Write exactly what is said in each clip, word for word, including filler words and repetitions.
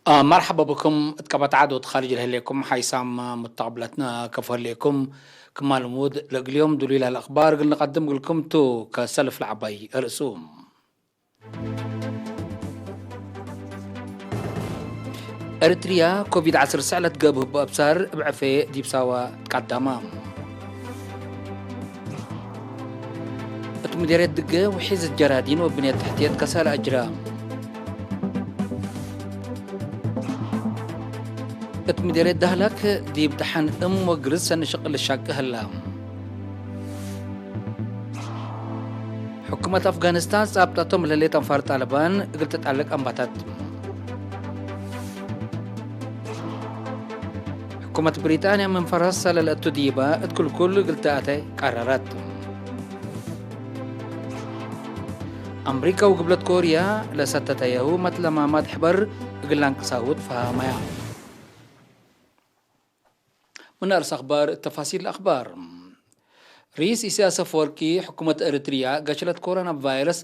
አ፣ መርሐባ ብኩም እት ቀበት ዐድ ወእት ካርጅ ለህሌኩም ሓይሳም ሙተቅብለትነ ከፎ ህሌኩም። ክማ ልሙድ ለእግል ዮም ዱሉይ ለህለ አክባር እግል ንቀድም እግልኩም ቱ። ከሰልፍ ለዐባይ ርእሱ። ኤረትርያ ኮቪድ ዐስር ስዕለት ገብእ እቡ አብሳር እብ ዕፌ ዲብ ሳዋ ትቀደመ። እት ምዴርየት ድገ ውሒዝ ጀራዲን ወብንየት ተሕትየት ከሰል አጅረ። እት ምዴርየት ዳህላክ ዲብ ደሐን እም ወግርዝ ሰኒ ሽቅል ልሻቂ ህለ። ሕኩመት አፍጋኒስታን ጻብጠቶም ለህሌት አንፋር ጣልባን እግል ትጠልቅ አንበተት። ሕኩመት ብሪጣንያ ምን ፈረንሰ ለልአቱ ዲባ እት ክልኩል እግል ተአተ ቀረረት። አምሪካ ወግብለት ኮርያ ለሰተተየሁ መትለማማት ሕበር እግል ለአንቅሳሁ ትፈሀመያ። ምን አርስ አክባር፣ ተፋሲል አክባር። ርኢስ ኢሳያስ አፈወርቂ፣ ሕኩመት ኤረትርያ ገሽለት ኮሮና ቫይረስ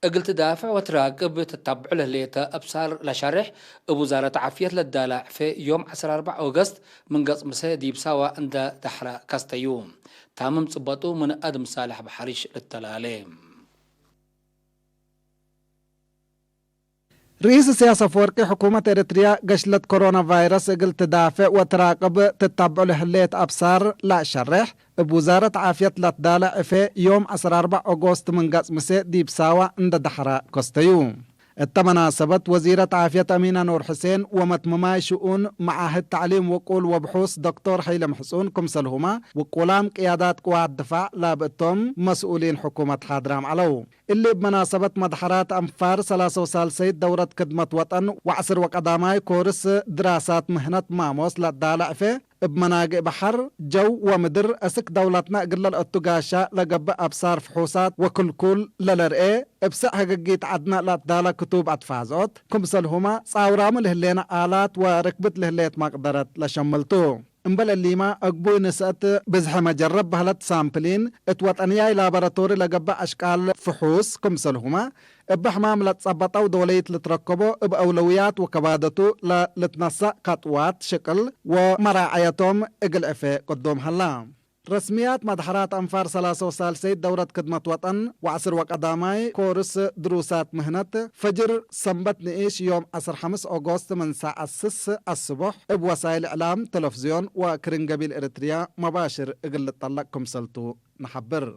እግል ትዳፍዕ ወትራቅብ ትታብዑ ለህሌተ አብሳር ለሸሬሕ፣ እብ ውዛረት ዓፍየት ለዳለ ዕፌ ዮም ዐስር አርበዕ ኦገስት ምን ገጽ ምሰ ዲብ ሳዋ እንደ ደሐረ ከስተዩ። ታምም ጽበጡ ምን አድም ሳልሕ በሐሪሽ ልተላሌ። ርኢስ ኢሳያስ አፈወርቂ፣ ሕኩመት ኤረትርያ ገሽለት ኮሮና ቫይረስ እግል ትዳፍዕ ወትራቅብ ትታብዑ ለህሌት አብሳር ለአሸሬሕ፣ እብ ውዛረት ዓፍየት ለትዳለ ዕፌ ዮም ዐስር አርበዕ ኦጎስት ምን ገጽ ምሴ ዲብ ሳዋ እንደ ደሐረ ከስተዩ። እተ መናሰበት ወዚረት ዓፍየት አሚነ ኑር ሕሴን ወመትምማይ ሽኡን መዓህድ ተዕሊም ውቁል ወብሑስ ዶክቶር ሀይለ ምሕጹን ክምሰልሁመ ውቁላም ቅያዳት ቅዋት ድፋዕ ላብእቶም መስኡሊን ሕኩመት ሓድራም ዐለው። እሊ እብ መናሰበት መድሐራት አንፋር ሰላሰ ወሳልሰይት ደውረት ክድመት ወጠን ወዐስር ወቀዳማይ ኮርስ ድራሳት ምህነት ማሞስ ለዳለ ዕፌ፣ እብ መናግእ በሐር፣ ጀው ወምድር፣ እስክ ደውለትነ እግል ለልአቱ ጋሻ ለገብእ አብሳር ፍሑሳት ወክልኩል ለለርኤ፣ እብ ስዕ ህግጊት ዐድነ ለአትዳለ ክቱብ አትፋዝኦት፣ ክምሰልሁመ ጻውራሙ ለህሌነ አላት ወርክብት ለህሌት መቅደረት ለሸምልቱ። እምበል እሊመ፣ አግቡይ ንስአት ብዝሐ መጀረብ በህለት ሳምፕሊን፣ እት ወጠንያይ ላቦራቶሪ ለገብእ አሽቃል ፍሑስ ክምሰልሁመ፣ እብ ሕማም ለትጸበጠው ደወለይት ልትረከቦ እብ አውለውያት ወከባደቱ ለልትነሰእ ከጥዋት ሽቅል ወመራዐየቶም እግል ዕፌ ቅዱም ሀላ። ረስምያት መድሐራት አንፋር ሰላሰ ወሳልሰይት ደውረት ክድመት ወጠን ወዐስር ወቀዳማይ ኮርስ ድሩሳት ምህነት፣ ፈጅር ሰንበት ንኢሽ ዮም ዐስር ሐምስ ኦጎስት ምን ሳዐት ስስ አስቦሕ እብ ወሳይል እዕላም፣ ተለፍዝዮን ወክርን ገቢል ኤረትርያ መባሽር እግል ልጠለቅ ክምሰልቱ ነሐብር።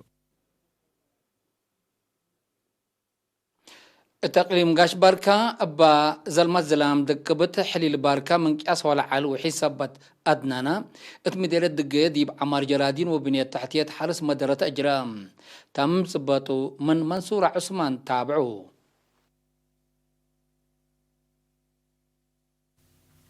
እት አቅሊም ጋሽ ባርካ እባ ዘልመት ዝላም ድቅብት ሕሊል ባርካ ምን ቅያስ ወለዐል ውሒዝ ሰበት አድናና፣ እት ምዴርየት ድገየ ዲብ ዐማር ጀራዲን ወብንየት ተሕትየት ሐርስ መደረት አጅረ። ታምም ጽበጡ ምን መንሱራ ዑስማን ታብዑ።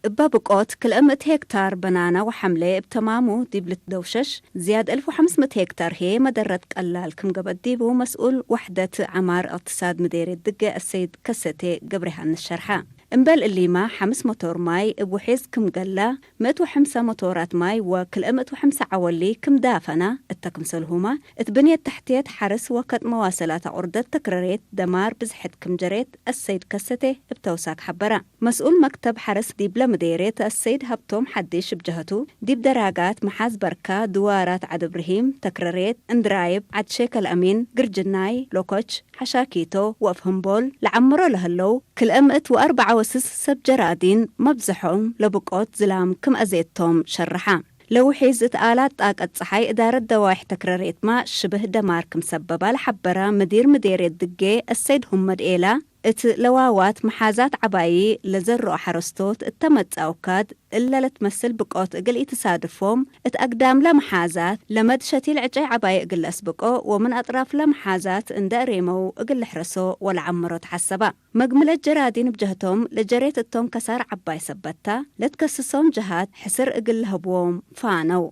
እበ ብቆት ክልኤ ምእት ሄክታር በናና ወሐምሌ እብ ተማሙ ዲብ ልትደውሸሽ፣ ዝያድ አልፍ ወሐምስ ምእት ሄክታር ህዬ መደረት ቀላል ክም ገብአት ዲቡ መስኡል ወሕደት ዐማር እቅትሳድ ምዴርየት ድገ አሰይድ ከሰቴ ገብረዮሐንስ ሸርሐ። እምበል እሊመ፣ ሐምስ መቶር ማይ እብ ውሒዝ ክም ገላ፣ ምእት ወሐምሳ መቶራት ማይ ወክልኤ ምእት ወሐምሳ ዐወሊ ክም ዳፈና፣ እተ ክምሰልሁመ፣ እት ብንየት ተሕትየት ሐርስ ወከጥ መዋሰላት አቁርደት ተክረሬት ደማር ብዝሕት ክም ጀሬት አሰይድ ከሰቴ እብ ተውሳክ ሐበረ። መስኡል መክተብ ሐርስ ዲብለ ምዴርየት አሰይድ ሀብቶም ሐዲሽ እብ ጀሀቱ፣ ዲብ ደራጋት መሓዝ በርካ፣ ድዋራት ዐድ እብርሂም፣ ተክረሬት፣ እንድራይብ፣ ዐድ ሼክ አልአሚን፣ ግርጅናይ፣ ሎኮች፣ ሐሻኪቶ ወአፍህምቦል ለዐምሮ ለህለው ክልኤ ምእት ወአርበዓ ወስስ ሰብ ጀራዲን መብዝሖም ለብቆት ዝላም ክም አዜቶም ሸርሐ። ለውሒዝ እት አላት ጣቀት ጸሓይ እዳረት ደዋይሕ ተክረሬትመ ሽብህ ደማር ክም ሰበባ ለሐበረ ምዲር ምዴርየት ድጌ አሰይድ ሁመድ ኤላ፣ እት ለዋዋት መሓዛት ዐባዪ ለዘርኦ ሐረስቶት እተ መጽአው ካድ እለ ለትመስል ብቆት እግል ኢትሳድፎም፣ እት አግዳምለ መሓዛት ለመድ ሸቲል ዕጨይ ዐባዪ እግል ለአስብቆ ወምን አጥራፍለ መሓዛት እንደ አሬመው እግል ልሕረሶ ወለዐምሮ ተሐሰበ። መግምለት ጀራዲን እብ ጀህቶም፣ ለጀሬት እቶም ከሳር ዐባይ ሰበት ተ፣ ለትከስሶም ጀሃት ሕስር እግል ለህብዎም ፋነው።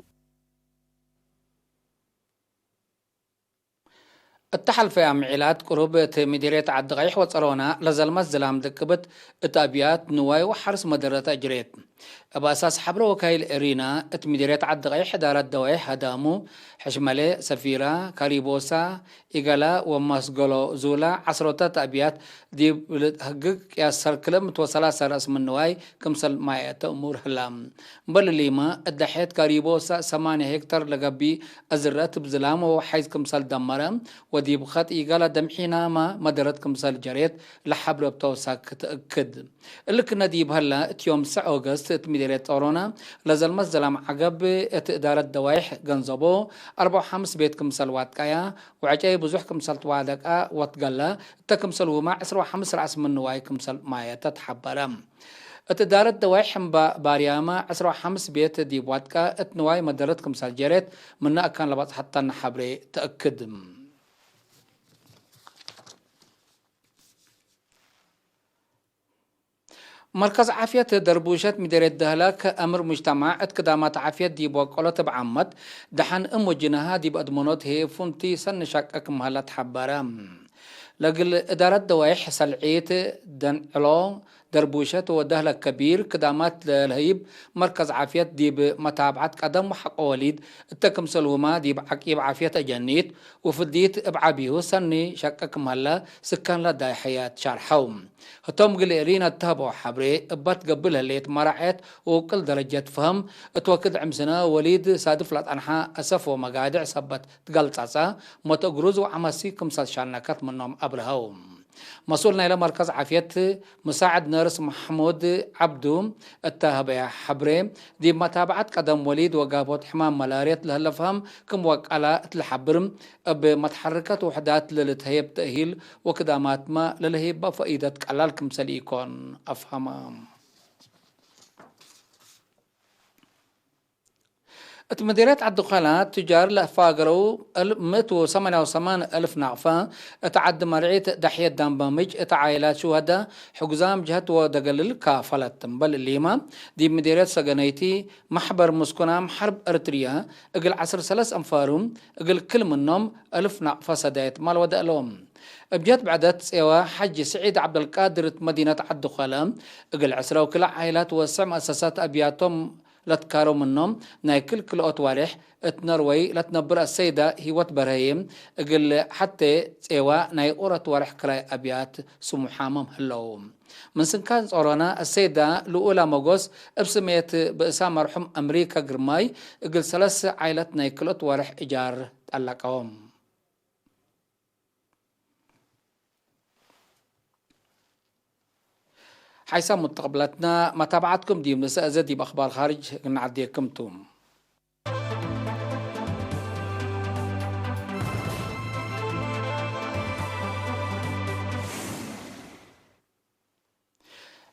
እተ ሐልፈ አምዒላት ቅሩብ እት ምዲርየት ዐዲ ቀይሕ ወጸሮና ለዘልመት ዝላም ድቅብት እት አብያት ንዋይ ወሐርስ መደረት አጅሬት። እብ አሳስ ሐብረ ወካይል ኤሪና፣ እት ምዴርየት ዐዲ ቀይሕ እዳረት ደዋይሕ ሀዳሙ፣ ሕሽመሌ፣ ሰፊራ፣ ካሪቦሳ፣ ኢገላ ወመስገሎ ዙላ ዐስሮታት አብያት ዲብ ልትሀግግ ቅያስ ሰልክለ ምእት ወሰላሳ ረአስ ምን ንዋይ ክምሰል ማየተ እሙር ህላ። እምበል እሊመ፣ እት ደሐየት ካሪቦሳ ሰማንያ ሄክተር ለገብእ አዝረአት እብ ዝላም ወወሓይዝ ክምሰል ደመረ ወዲብ ኸጥ ኢገላ ደምሒናመ መደረት ክምሰል ጀሬት ለሐብረ እብ ተውሳክ ትእክድ። እሊ ክነ ዲብ ሀላ፣ እት ዮም ሰዕ ኦገስት እት ምዴርየት ጾሮና ለዘልመት ዘላም ዐገብ እት እዳረት ደዋይሕ ገንዘቦ፣ አርበዕ ወሐምስ ቤት ክምሰል ዋድቀያ ወዐጨይ ብዙሕ ክምሰል ትዋደቀ ወትገለ እተ ክምሰልሁመ ዕስራ ወሐምስ ረአስ ምን ንዋይ ክምሰል ማየተ ተሐበረ። እት እዳረት ደዋይሕ እምባ ባርያመ ዕስራ ወሐምስ ቤት ዲብ ዋድቀ እት ንዋይ መደረት ክምሰል ጀሬት ምነ አካን ለበጽሐት ተነ ሐብሬ ተአክድ። መርከዝ ዓፍየት ደርቡሸት ምዴርየት ደህለክ አምር ሙጅተማዕ እት ክዳማት ዓፍየት ዲብ ወቀሎት እብ ዓመት ደሐን እም ወጅነሃ ዲብ አድመኖት ህዬ ፉንቲ ሰኒ ሸቀ ክም ሀለ ተሐበረ። ለእግል እዳረት ደዋይሕ ሰልዒት፣ ደንዕሎ፣ ደርቡሸት ወደህለክ ከቢር ክዳማት ለልሀይብ መርከዝ ዓፍየት ዲብ መታብዐት ቀደም ወሐቆ ወሊድ እተ ክምሰልሁመ ዲብ ዐቂብ ዓፍየት አጀኒት ወፍዲት እብ ዐቢሁ ሰኒ ሸቀ ክም ሀለ ስካን ለዳይ ሐያት ሻርሐው። ህቶም እግል ኤሪና እተሀበው ሐብሬ፣ እባት ገብእ ለህሌት መራዐየት ወውቅል ደረጀት ፍሀም፣ እት ወክድ ዕምስነ ወሊድ ሳድፍ ለጸንሐ አሰፍ ወመጋድዕ ሰበት ትገልጸጸ፣ ሞት እግሩዝ ወዐመሲ ክምሰል ሻነከት ምኖም አብርሀው። መስኡል ናይለ መርከዝ ዓፍየት ሙሳዕድ ነርስ መሕሙድ ዐብዱ እተ ሀበያ ሐብሬ፣ ዲብ መታብዐት ቀደም ወሊድ ወጋፎት ሕማም መላርየት ለህለ ፍሀም ክም ወቀላ እት ለሐብር፣ እብ መትሐርከት ውሕዳት ለልትሀየብ ተእሂል ወክዳማትመ ለልህይበ ፈኢደት ቀላል ክምሰል ኢኮን አፍሀመ። እት ምዴርየት ዐዲ ኸላ፣ ቱጃር ለአፋገረው እል-፣ ምእት ወሰማንያ ወሰማን እልፍ ናቅፈ፣ እት ዐዲ መርዒት ደሕየት ዳምበ ምጅ፣ እት ዓኢላት ሹሀደ ሕጉዛም ጀህት ወደገልል ካፈለት። እምበል እሊመ፣ ዲብ ምዴርየት ሰገነይቲ፣ መሕበር ምስኩናም ሐርብ ኤረትርየ፣ እግል ዐስር ሰለስ አንፋሩ፣ እግል ክል ምኖም እልፍ ናቅፈ ሰዳየት ማል ወደ እሎም። እብ ጀህት ብዕደት ጼወ፣ ሐጂ ስዒድ ዐብደልቃድር እት መዲነት ዐዲ ኸለ፣ እግል ዕስረ ወክልኤ ዓኢላት ወስዕ መአሰሳት አብያቶም ለትካረው ምኖም፣ ናይ ክል ክልኦት ዋሬሕ እት ኖርወይ ለትነብር አሰይዳ ሂወት በርሀዬ፣ እግል ሐቴ ጼዋ ናይ ኦረት ዋሬሕ ክራይ አብያት ስሙሓምም ህለው። ምን ስካን ጾሮና አሰይዳ ልኡላ መጎስ እብ ስሜት ብእሳ መርሑም አምሪከ ግርማይ፣ እግል ሰለስ ዓኢለት ናይ ክልኦት ዋሬሕ እጃር ጠለቀዎም። ሓይሳም ሙተቅብለትና፣ መታብዐትኩም ዲብ ንሰእ እዘ ዲብ አኽባር ካርጅ እግል ነዐዴክም ቱ።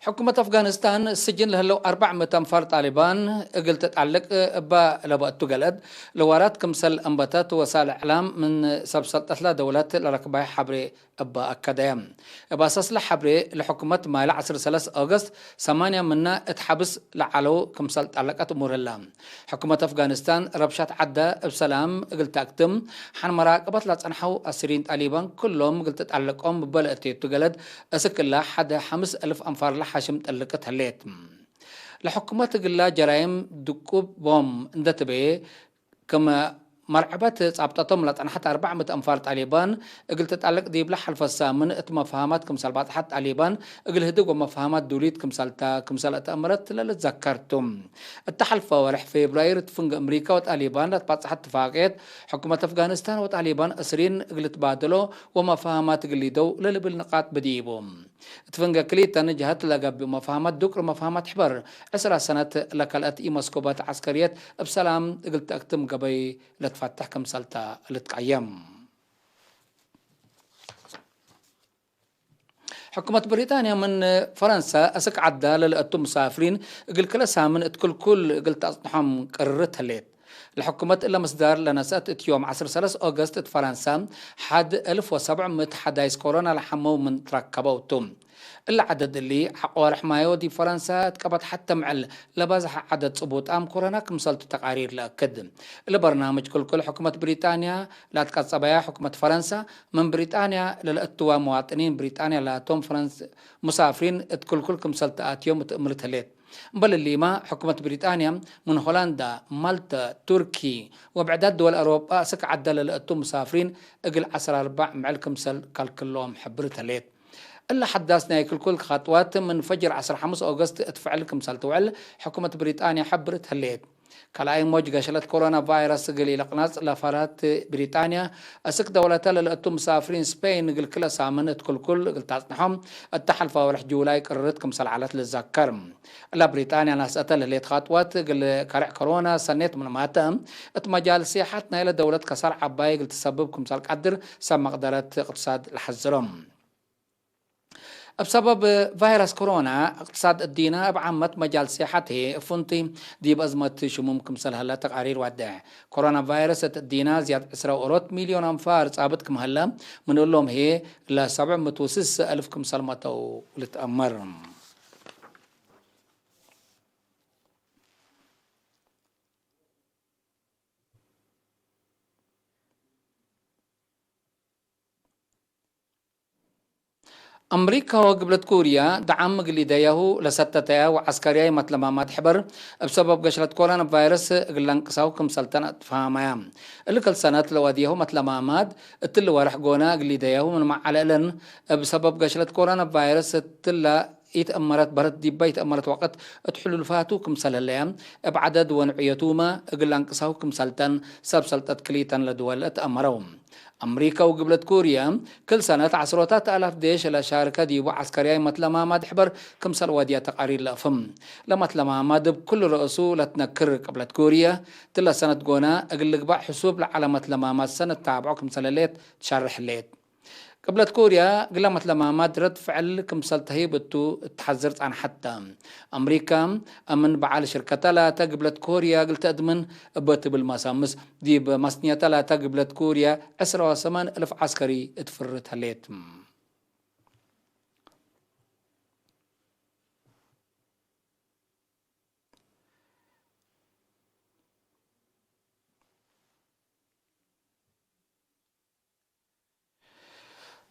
ሕኩመት አፍጋኒስታን፣ ስጅን ለህለው አርበዕ ምእት አንፋር ጣሊባን እግል ትጣልቅ እበ ለበ እቱ ገልአት፣ ለዋራት ክምሰል አንበተት ወሳእል እዕላም ምን ሰብ ሰልጠትለ ደውለት ለረክባይ ሐብሬ እበ አከደየ። እብ አሳስለ ሐብሬ፣ ለሕኩመት ማይለ ዐስር ሰለስ ኦገስት ሰማንያ ምነ እት ሐብስ ለዐለው ክምሰል ጣለቀት እሙር ህለ። ሕኩመት አፍጋኒስታን ረብሻት ዐደ እብ ሰላም እግል ተአክትም፣ ሐን መራቅበት ለጸንሐው አስሪን ጣሊባን ክሎም እግል ትጣለቆም እበ ለእቴቱ ገለድ፣ እስክ እላ ሐደ ሐምስ እልፍ አንፋር ለሐሽም ጠልቅት ህሌት። ለሕኩመት እግላ ጀራይም ድቁብ ቦም እንደ ትቤ፣ ክም መርዐበት ጻብጠቶም ለጸንሐት አርበዕ ምእት አንፋር ጣሊባን እግል ትጣለቅ ዲብለ ሐልፈ ሳምን እት መፍሃማት ክምሰል ባጽሐት ጣሊባን እግል ህድግ ወመፍሃማት ዱሊት ክምሰልታ ክምሰል እት አምረት ለልትዘከር ቱ። እተ ሐልፈ ወርሕ ፌብራይር እት ፍንግ አምሪካ ወጣሊባን ለትባጽሐት ትፋቅየት፣ ሕኩመት አፍጋኒስታን ወጣሊባን እስሪን እግል ትባደሎ ወመፍሃማት እግል ሊደው ለልብል ንቃጥ ብዲቡ። እት ፍንገ ክልኢተን ጀሀት ለገብእ መፍሀመት ዱቅር መፍሀመት ሕበር ዕስራ ሰነት ለከልአት ኢመስኩበት ዐስከርየት እብ ሰላም እግል ተአክትም ገበይ ለትፈትሕ ክምሰልተ ልትቀየም። ሕኩመት ብሪጣንያ ምን ፈረንሰ አስክ ዐዳ ለለአቱ ሙሳፍሪን እግል ክለ ሳምን እት ክልኩል እግል ተአጽንሖም ቅርርት ህሌት። ለሕኩመት እለ ምስዳር ለነሰአት እት ዮም ዐስር ሰለስ ኦገስት እት ፈረንሰ ሐድ እልፍ ወሰብዕ ምእት ሐዳይስ ኮሮና ለሐመው ምን ትረከበው ቱ። እሊ ዐደድ እሊ፣ ሐቆ ወርሕ ማዮ ዲብ ፈረንሳ እት ቀበት ሐቴ ምዕል ለበዝሐ ዐደድ ጽቡጣም ኮሮና ክምሰልቱ ተቃሪር ለአክድ። እሊ በርናምጅ ክልኩል ሕኩመት ብሪጣንያ ላትቀጸበያ፣ ሕኩመት ፈረንሳ ምን ብሪጣንያ ለለአትዋ መዋጥኒን ብሪጣንያ ላቶም ፈረንስ ሙሳፍሪን እት ክልኩል ክምሰል ተአትዮም እት እምርት ህሌት። እምበል እሊማ፣ ሕኩመት ብሪጣንያ ምን ሆላንዳ፣ ማልተ፣ ቱርኪ ወብዕዳት ድወል አውሮጳ እስክ ዐደ ለለአቱ ሙሳፍሪን እግል ዐስር አርበዕ ምዕል ክምሰል ከልክሎም ሕብርት ህሌት። እለ ሐዳስ ናይ ክልኩል ከጥዋት ምን ፈጅር ዐስር ሐሙስ ኦገስት እት ፍዕል ክምሰል ትውዕል ሕኩመት ብሪጣንያ ሕብርት ህሌት። ካልኣይ ሞጅ ገሸለት ኮሮና ቫይረስ እግል ኢለቅነጽ ለፈረት ብሪጣንያ፣ እስክ ደውለተ ለለአቱ ሙሳፍሪን ስፔን እግል ክለ ሳምን እት ክልኩል እግል ታጽንሖም እተ ሐልፈ ወርሕ ጁላይ ቅርርት ክምሰል ዐለት ልዘከር። እለ ብሪጣንያ ነስአተ ለህሌት ከጥወት እግል ከርዕ ኮሮና ሰኔት ምንማተ፣ እት መጃል ሲሐት ናይለ ደውለት ከሳር ዐባይ እግል ትሰብብ ክምሰል ቀድር ሰብ መቅደረት እቅትሳድ ለሐዝሮ። እብ ሰበብ ቫይረስ ኮሮና፣ እቅትሳድ እዲነ እብ ዓመት መጃል ሲሐት ህዬ እፉንቲ ዲብ አዝመት ሽሙም ክምሰል ሀለ ተቃሪር ወዴሕ። ኮሮና ቫይረስ እት እዲነ ዝያድ ዕስራ ወአሮት ሚልዮን አንፋር ጻብጥ ክም ሀለ፣ ምን እሎም ህዬ ለሰብዕ ምእት ወስስ አልፍ ክምሰል መተው ልትአመር። አምሪካ ወግብለት ኩርያ ደዓም እግል ኢደያሁ ለሰተተያ ወዐስከርያይ መትለማማት ሕበር፣ እብ ሰበብ ገሽለት ኮሮና ቫይረስ እግል ለንቅሳሁ ክምሰልተን አትፋሃመያ። እሊ ክል ሰነት ለወድየሁ መትለማማት፣ እትሊ ወርሕ ጎነ እግል ኢደያሁ ምንመ ዐለ እለን፣ እብ ሰበብ ገሽለት ኮሮና ቫይረስ እትለ ኢተአመረት በረት ዲበ ኢተአመረት ወቅት እት ሕሉልፋቱ ክምሰል ህለየ፣ እብ ዐደድ ወንዕየቱመ እግል ለንቅሳሁ ክምሰልተን ሰብ ሰልጠት ክልኢተን ለድወል እት አመረው። አምሪከ ወግብለት ኩርየ፣ ክል ሰነት ዐስሮታት አላፍ ዴሽ ለሻርከ ዲቡ ዐስከርያይ መትለማማት ሕበር ክምሰል ወድየ ተቃሪር ለአፍህም። ለመትለማማት እብ ኩሉ ረእሱ ለትነክር ቅብለት ኩርየ፣ ትለ ሰነት ጎነ እግል ልግባእ ሕሱብ ለዐለ መትለማማት ሰነት ታብዖ ክምሰል ህሌት ትሸርሕ ህሌት። ቅብለት ኮርያ፣ እግለ መትለማማት ረድ ፍዕል ክምሰል ተህይብ እቱ እት ተሐዝር ጸንሐት ተ። አምሪካ፣ አምን በዐል ሽርከተ ላተ ግብለት ኮርያ እግል ተአድምን እበ ትብል መሳምስ፣ ዲብ መስንየተ ላተ ግብለት ኮርያ ዕስራ ወሰማን እልፍ ዐስከሪ እት ፍርት ህሌት።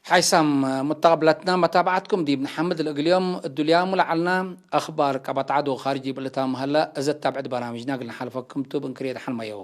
ሓይሳም ሙተቀብለትና፣ መታብዐትኩም ዲብ ነሐምድ። ለእግል ዮም እዱልያሙ ለዐልና አኽባር ቀበት ዐድ ወካርጅ እብ ልታም ሀለ። እዘ ተብዕድ በራምጅና እግል ነሓልፈኩም ቱ፣ እብ እንክርየ ደሐን መየው።